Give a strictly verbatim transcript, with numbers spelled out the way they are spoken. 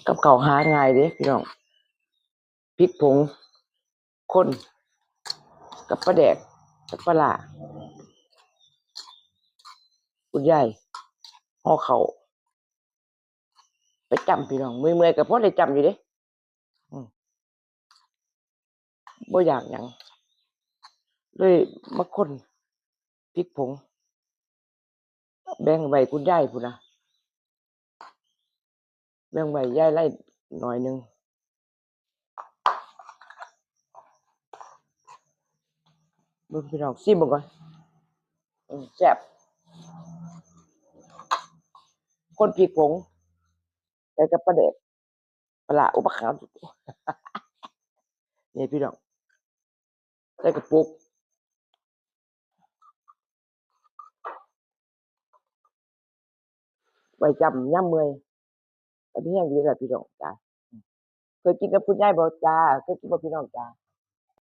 กับข้าวหาง่ายเด้พี่น้อง พริกผง คน กับปลาแดก กับปลาร้า คุณยายห่อข้าว ไปจ้ำพี่น้อง เมื่อยๆ ก็พอได้จ้ำอยู่เด้ อืม บ่อยากหยัง เลยมาคนพริกผง แบ่งไว้คุณยายพู้นนะ แบ่งไว้ยายไล่หน่อยหนึ่ง เบิ่งพี่น้อง ซิมเบิ่งก่อน อืม แซ่บ คนพริกผง ใส่กับปลาแดก ปลาร้า โอ้ บักขาม นี่พี่น้อง ใส่กระปุก ไว้จ้ำยามเมื่อย แต่มีแฮงอยู่เด้อล่ะพี่น้องจ้า เคยกินกับคุณยายบ่จ้า เคยกินบ่พี่น้องจ้า